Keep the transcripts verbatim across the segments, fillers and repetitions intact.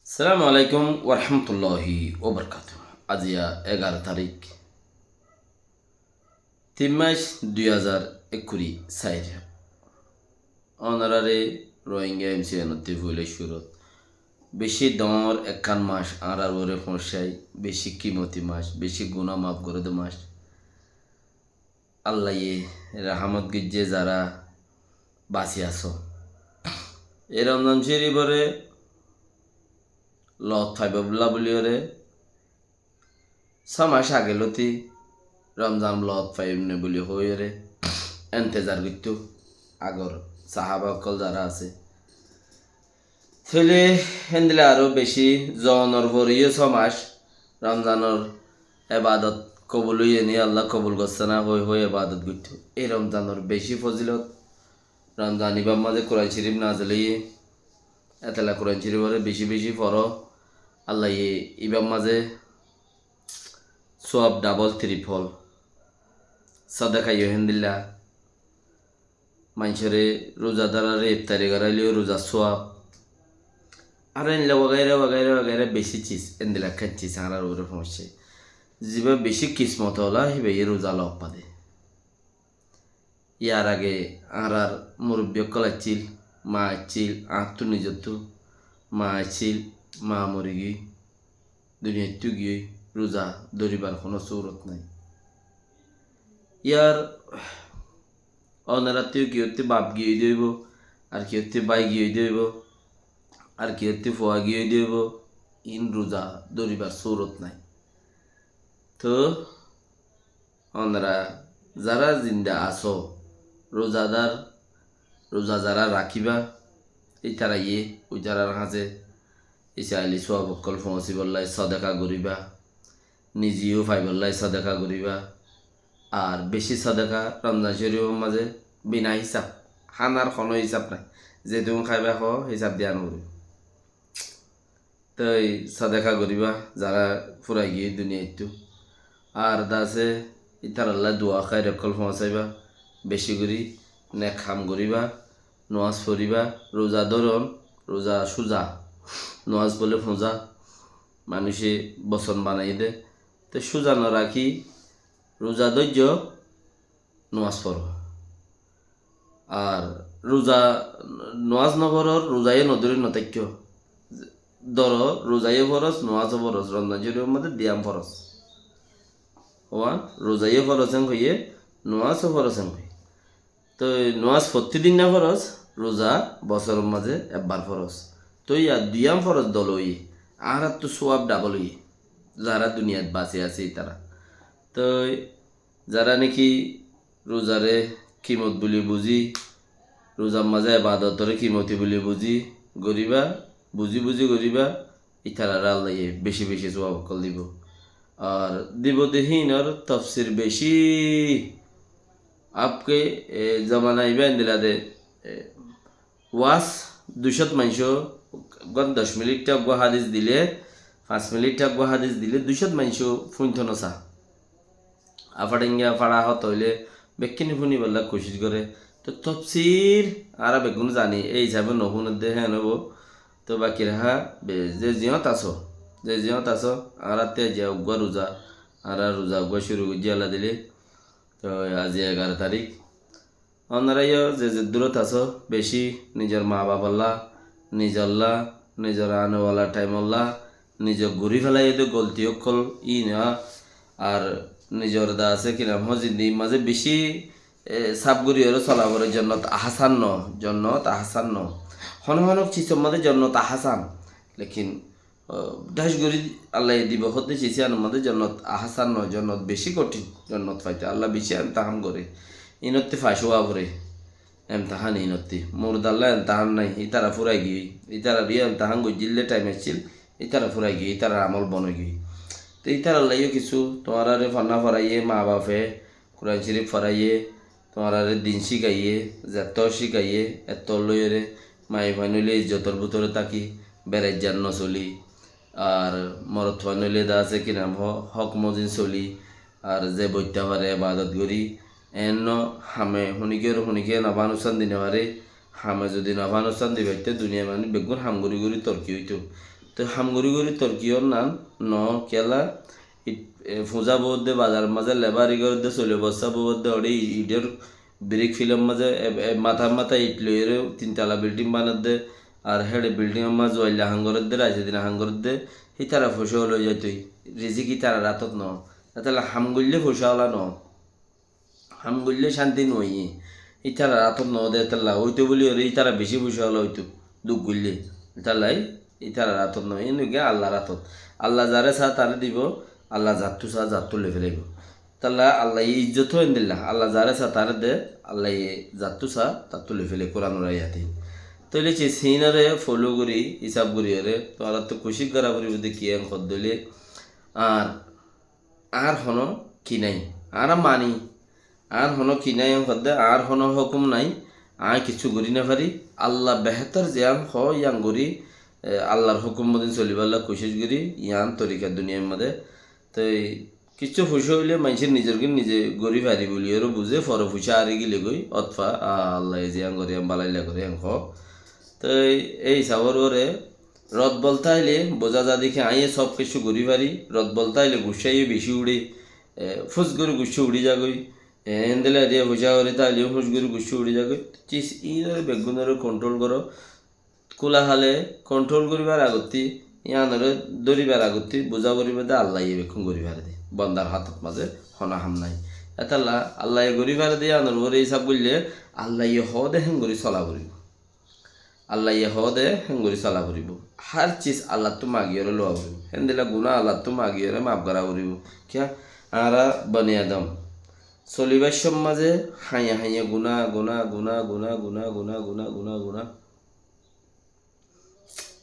Assalamu alaikum warahmatulláhi wabarakátuhu. Aziya egaró tarík, tin mac, dui házar ekkuri sair. Ónorare Rohingya M C N ottú foila cúrut, beci doñr ekkán mac añárar uore foóñsai, beci kimoti mac, beci guná maf goré de mac. Allaye rahámot goijjé zará basi asó. E Romzan Córiforé lot faibolla buliyóre só mac age lóti Romzan lot faiyum né buli hoiyóre entezar goittó agor sahaba ókkol zará asé. Tóile héndilla aró beci zonor foreyó só mac Romzanor ebadot kobul óiye né, Allah kobul gossé ná hoi hoi ebadot goittó. Ei Romzanor beci fozilot. Romzan ibár mazé Kuran Córif nazil óiye. Etella Kuran Córiforé beci beci foró. Allaye ibár mazé suab dabol tiripol. Sodeka yó héndilla. Maincóre ruzadarare iftari goráileyo ruzar suab. Ar endilla wagaira wagaira wagaira beci cis, endilla ekkán cis añárar uore foóñsai. Zibá beci kismot ola, híbaye ruza loi fare. Yar age añárar murubbi ókkol accíl, ma accíl, añáttu nizottú ma accíl, ma morigiyói, duniyaittú giyói, ruza dóribar honó surot nái. Yar ónorattú kiyóttu baf giyói de óibo, ar kiyóttu bái giyói de óibo, ar kiyóttu fua giyói de óibo, iín ruza dóribar surot nái. Toóu ónora zará zinda asó, ruzadar, ruza zará rakíba, ítaraye uitarar hañsé isaili suab ókkol foóñsibólla sodeka goríba, nize yó faibolla sodeka goríba. Ar beci sodeka Romzan Córifor mazé bina hísab, hánar honó hísab nái, zedún háiba hoó hísab diya no foribó. Toi sodeka goríba zará furai giyói duniyaittú. Ar de asé ítarallá dua háir ókkol foóñsaiba, beci gorí nek ham goríba, nomaz foríba, ruza dóron, ruza cúza, nomaz bóle fúza, manúice boson banaiyé de. Te cúza no rakí ruza dóijjo, nomaz foró. Ar ruza, nomaz no forór, ruzaye no dóri no táikko. Dóro, ruzaye foros, nomazó foros, Romzan Córifor mazé diyam foros. Ówan, ruzaye foros en hoiyé, nomazó foros en hoiyé. Toi nomaz fottí din no foros, ruza bosoror mazé ebbar foros. Toi yar diyam foros dol óiye, añárattú suab dabol óiye. Zará duniyait basi asé ítara. Toi zará niki ruzare kimot buli buzí, ruzar mazé ebadotore kimoti buli buzí goríba, buzí buzí goríba, ítarare Allaye beci beci suab ókkol dibo. Ar dibo de híinor tofsir beci. Abke, e, zomana ibá endilla de, e, Waz duicót maincó, uggúa doc minit uggúa hádis dilé, fañs minit uggúa hádis dilé, duicót maincó fúinto nosá. Afarenga fara hotá óile bekkúne fúnibolla kucíc goré. Toi tofsir añára beggúne zani, ei hísabe no fúnedde héen óibo. Toi baki raha, be-, ze ziyót asó, ze ziyót asó, añára te aijja uggúa ruza, añára ruza uggúa cúru goijjí Allah dilé. Toi aijja egaró tarík. Ónora yó ze ze durot asó, beci nizor ma bafolla, nizolla, nizor anewala thaimolla, nizo gorí felaiyé de golti ókkol, íin, ar nizor de asé ki nam hoó, zindigir mazé beci, e, saf gorí ore sola foré, jonnot ahásan no, jonnot ahásan no. Hono hono cisor mazé jonnot ahásan, lekin O, dhác gorí Allaye dibo hoódde sis, yíanor mazé jonnot ahásan no, jonnot beci kothin, jonnot faito Allah beci emtahán goré. Inottí fac ówa foré, emtahán inottí. Murdalla emtahán nái, ítara furai giyói, ítarar yó emtahán goijjíl de thaim aiccíl, ítara furai giyói, ítarar amol bon ói giyói. Te ítaralla yó kissú tuáñrare fonná foraiyé, ma bafe, Kuran Córif foraiyé, tuáñrare din cíkaiyé, zettór cíkaiyé, ettór loiyóre, maiyafuain óile izzotor bútore táki, beraijjar no solí, ar morotfuain óile de asé ki nam ho-, hók mozin solí, ar ze boitta fare ebadot gorí, enno hame hunikiyóre hunikiye nofá nusán di no fare, hame zodi nofá nusán di faitto duniyair manúic beggún ham gorí gorí torki óito. Toi ham gorí gorí torki ór nan no, kiyólla, it-, e, fuñza bou de, bazar or mazé lebari gorédde, sole bossa bou de, óre i-, idor birik filor mazé, e, e, matá matá it loiyóre tin tala bilding banadde, ar héçe bilding or mazé zuailla ham gorédde, raite dine ham gorédde, ítara foicá loi zaitoi, rizik ítarar átot no. Étella ham goille foicá ola no. Ham goille cánti no óiye. Ítarar átot no de étella. Óito buli óre ítara beci foicá ola óito. Duk goille. Étella ítarar átot no. Ín óiye Allar átot. Allah zare sa tare dibo. Allah zattú sa zattú loi felaibo. Étella Allaye izzot ó endilla. Allah zare sa tare de. Allaye zattú sa zattú loi fele. Kuranor ayat ín. Tóile ci sinore follow gorí, isab gorí óre. Tuáñrattú kucíc gora foribo de ki en hoddóile. Ar Añár honó ki nái, añára mani, añár honó ki nái, añár hoddé, añár honó hókum nái, aññí kiccú gorí nofari, Allah behétor ziyán hoó yían gorí, e, Allar hókum modin solibálla kucíc gorí, yían torika duniyair modé. Toi kiccú fucá óile maincé nizor gín nize gorí fari buli óre buzé, fore fucá ari gile goi, otfa, a, Allaye ziyán gorí, yían bálailla gorí, yían hoó. Toi ei isabor uore, Rot bol táile buzá za de ki aññí sob kiccú gorí fari, rot bol táile guccá yó beci uçé, e, fus gorí guccá uçí zagói, e, héndilla diya fucá gorí táile yó fus gorí guccá uçí zagói. Cis, ínore beggúnore kontrol goró. Kúla hále kontrol goríbar agottí, yíanore dóribar agottí buzá foribó de Allaye bekkún gorí fare de. Bondar hátot mazé honó ham nái. Étalla Allaye gorí fare de yíanor uore isab goille Allaye hoó de héen gorí sola foribó. Allaye hoó de héen gorí sola foribó. Hár cis Allattú magiyóre lowa foribó. Héndilla guná Allattú magiyóre maf gorá foribó. Kiyá? Añára bani Adam. Solibár cómot mazé hañiya hañiya guná, guná, guná.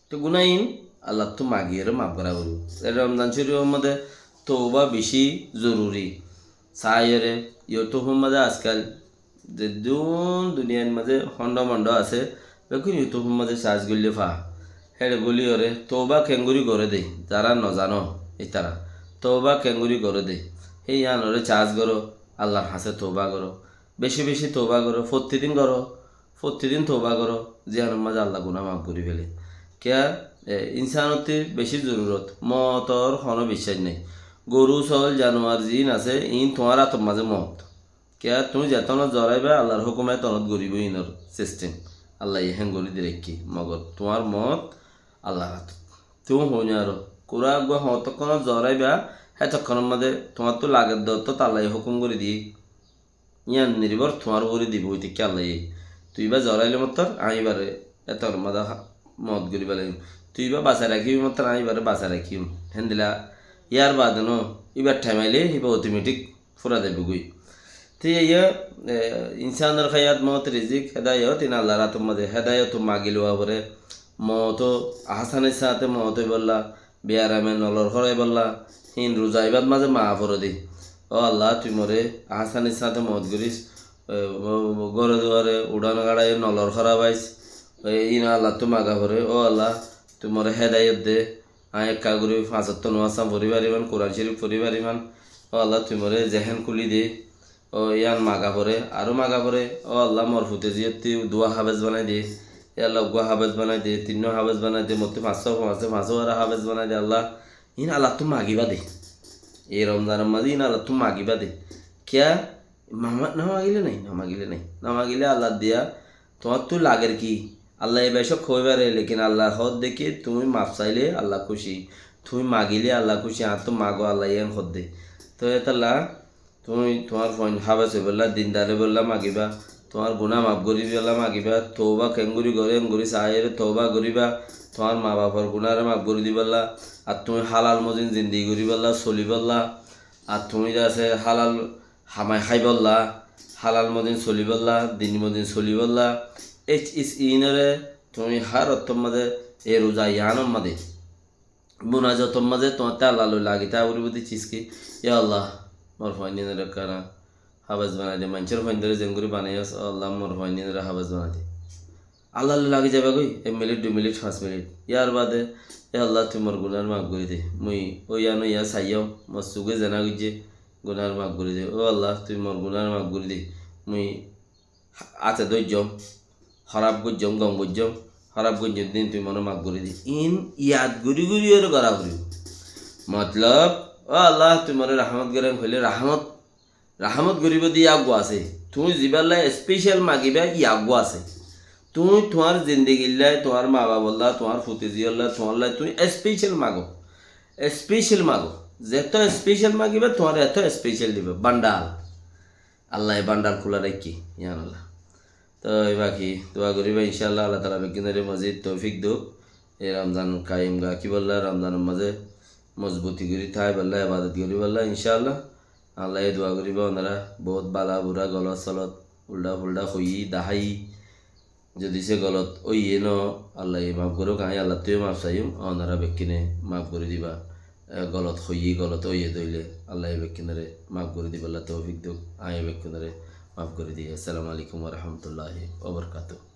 Te guná ín Allattú magiyóre maf gorá foribó. E Romzan Córifor modé touba beci zoruri. Saiyóre, YouTube or mazé ajkal zeddún duniyair mazé hondo mondo asé, bekkún YouTube or mazé sac goille fa. Héçe goli óre touba keéngorí goré de, zará nozano ítara. Touba keéngorí goré de, hé yíanoré sac goró, Allar hañsé touba goró. Beci beci touba goró, fottidin goró, fottidin touba goró, ziyánor mazé Allah guná maf gorí fele. Kiyá, e, insanottú beci zorurot, mootor honó biccác nái. Goru, sóol, januar ziín asé, iín tuáñr átor mazé moot. Kiyá, tuñí zetónot zoraiba, Allar hókume étonot goríbo iínor sistem. Allaye héen gorí di raikké, mogor tuáñr moot Allar átot. Tuñí hoói no faró. Kurá eggúa hoóñtokkónot zoraiba, hétokkónor mazé tuáñrttú lager de ottót Allaye hókum gorí diyé. Yían nirbór tuáñr uore dibo, ói táikke Allaye. Tui ibá zoraile mottor, aññí ibáre étor mazé ha-, moot gorí felaiyum. Tui ibá basai rakíbi mottor, aññí ibáre basai rakíyum. Héndilla yar baade no, ibár thaim aile ibá otometik fura zaibogói. Te yían, e, insánor háyat, moot, rizik, hédayot, iín Allar átor mazé. Hédayot magi lowa foré, moot ó ahásanir sáñte moot óibolla, biyarame nolor horaibólla, híin ruza ibát mazé maga foré de. Ó Allah, tui more ahásanir sáñte moot gorís, e, góre duare uçán gáçai nolor horabáis, e, iín Allattú maga foré. Ó Allah, tui more hédayot de, aññí ekka gorí fañs ottó nomás fori faribán, Kuran Córif fori faribán. Ó Allah, tui more zehen kúli de. Ó, yían maga foré, aró maga foré. Ó Allah, mor fute ziyótti duwá háfez banai de. Yá Allah, eggúa háfez banai de, tinnúa háfez banai de, mottú fañssúa, fañssúa, fañssúa aró háfez banai de Allah. Iín Allattú magiba de. Ei Romzanor mazé iín Allattú magiba de. Kiyá? Mama-, no magile nai, no magile nai. No magile Allah diya tuáñrttú lager ki? Allaye becók hoói faré, lekin Allah hoódde ki, tuñí maf saile Allah kúci, tuñí magile Allah kúci, añáttu mago, Allaye yían hoódde. Toi étalla tuñí tuáñr fuain háfez óibolla, dindar óibolla magiba, tuáñr guná maf gorí dibolla magiba, touba keéngorí goré, engorí saiyóre touba goríba, tuáñr ma bafor gunáre maf gorí dibolla, ar tuñí hálal mozin zindigi goríbolla, solibólla, ar tuñí de asé hálal hamai háibolla, hálal mozin solibólla, din mozin solibólla, éis, iínore tuñí hár ottór mazé, e ruza yíanor mazé, munazotor mazé tuáñttu Allah loi lagi táka foribó de cis ki, yá Allah, mor fuaindinore ekkana háfez banai de, maincór fuaindinore zengorí banaiyós, ó Allah, mor fuaindinore háfez banai de. Allah loi lagi zaiba goi, ek minit, dui minit, fañs minit. Yar baade, e Allah, tui mor gunáre maf gorí de. Mui óiyan óiya saiyóm, mor suge zena goijjé, gunáre maf gorí de. Ó Allah, tui mor gunáre maf gorí de. Mui áte dóijjóm, hóraf goijjóm, gom goijjóm, Hóraf goijjé din tui more maf gorí di. In yad gorí gorí ore gorá foribó. Motlob, ó Allah, tui more rahmot goré hoilé rahmot, rahmot goríbo de eggúa asé. Tui zibálla special magiba eggúa asé. Tui tuáñr zindigilla, tuáñr ma babolla, tuáñr futi zíolla, tuáñlla tui special mago. Special mago. Zeto special magiba, tuáñr eto special dibo. Bandal. Allah e bandal kúla raikké, ya Allah. Toi baki dua goríba, inshallah, Allah taala beggúnore mozid toufik douk. E Ramzan kaim rakíbolla, Ramzanor mazé mozbuti gorí táibolla, ebadot goríbolla, inshallah. Allah e dua goríba, onora bout bala bura golot solot, ulda fulda hoiyí, dahái. Zodi se golot óiye no, Allah e maf gorouk, añí Allah ttu maf saiyum, onora beggúne maf gorí diba. E, golot hoiyí, golot óiye de óile, Allah e beggúnore maf gorí dibolla toufik douk, añí beggúnore maf gorí di. Assalamu alaikum wa rahmatullahi wa barakatuhu.